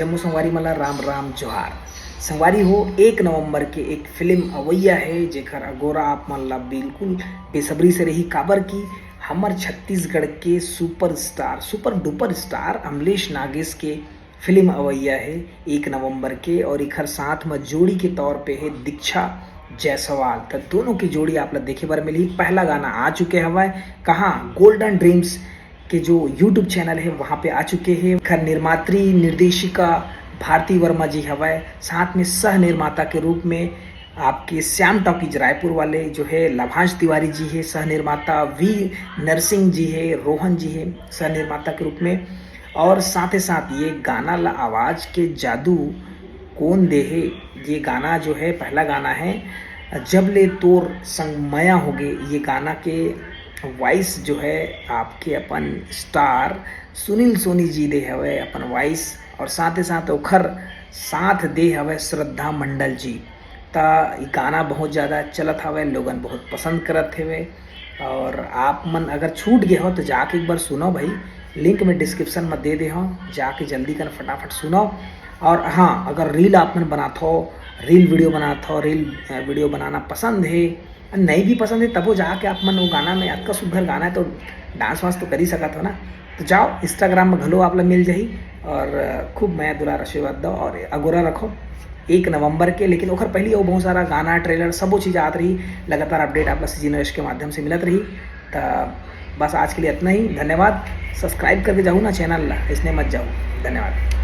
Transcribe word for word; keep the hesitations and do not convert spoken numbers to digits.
जम्मो संगवारी मन ला राम राम जोहार। संगवारी हो, एक नवंबर के एक फिल्म अवइया हे, जेकर अगोरा आप मन ला बिल्कुल बेसब्री से रही, काबर कि हमर छत्तीसगढ़ के superstar, super duper star Amlesh Nagesh के फिल्म अवइया हे एक नवंबर के, और एखर साथ म जोड़ी के तौर पे हे दीक्षा जायसवाल। त दोनों की जोड़ी आप ला देखे बर मिलही। पहला गाना आ चुके हवय, कहाँ, गोल्डन ड्रीम्स के जो YouTube चैनल है, वहाँ पे आ चुके हैं। एखर निर्मात्री निर्देशिका भारती वर्मा जी हवय, साथ में सह निर्माता के रूप में आपके श्याम टॉकीज रायपुर वाले जो है लभांश तिवारी जी है सह निर्माता, वी नरसिंह जी है, रोहन जी है सह निर्माता के रूप में। और साथ ही साथ ये गाना ला आवाज़ के जादू कौन दे है, ये गाना जो है पहला गाना है, जब ले तोर संग मया होगे, ये गाना के वॉइस जो है आपके अपन स्टार सुनील सोनी जी दे हवे अपन वॉइस, और साथ ही साथ ओखर साथ दे हवे श्रद्धा मंडल जी। त ई गाना बहुत ज़्यादा चलत हवे, लोगन बहुत पसंद करत हवे। और आप मन अगर छूट गए हो तो जाके एक बार सुनो भाई, लिंक में डिस्क्रिप्शन में दे दे हो, जाके जल्दी कर फटाफट सुनो। और हाँ, अगर रील आप मन बनात हो, रील वीडियो बनात हो, रील अ, वीडियो बनाना पसंद है, नहीं भी पसंद है, तबो जाके आप मन वो गाना में, अतका सुघर गाना है तो डांस वांस तो कर ही सकत हो ना। तो जाओ, इंस्टाग्राम में घलो आप ला मिल जाही और अ, खूब मया दुलार आशीर्वाद दो और अगोरा रखो एक नवंबर के। लेकिन ओखर पहले वो बहुत सारा गाना, ट्रेलर, सबो चीज़ आत रही, लगातार अपडेट आप ला सीजन के माध्यम से मिलत रही। त बस आज के लिए इतना ही, धन्यवाद। सब्सक्राइब करके जाहू ना चैनल ला, इसने मत जाहू। धन्यवाद।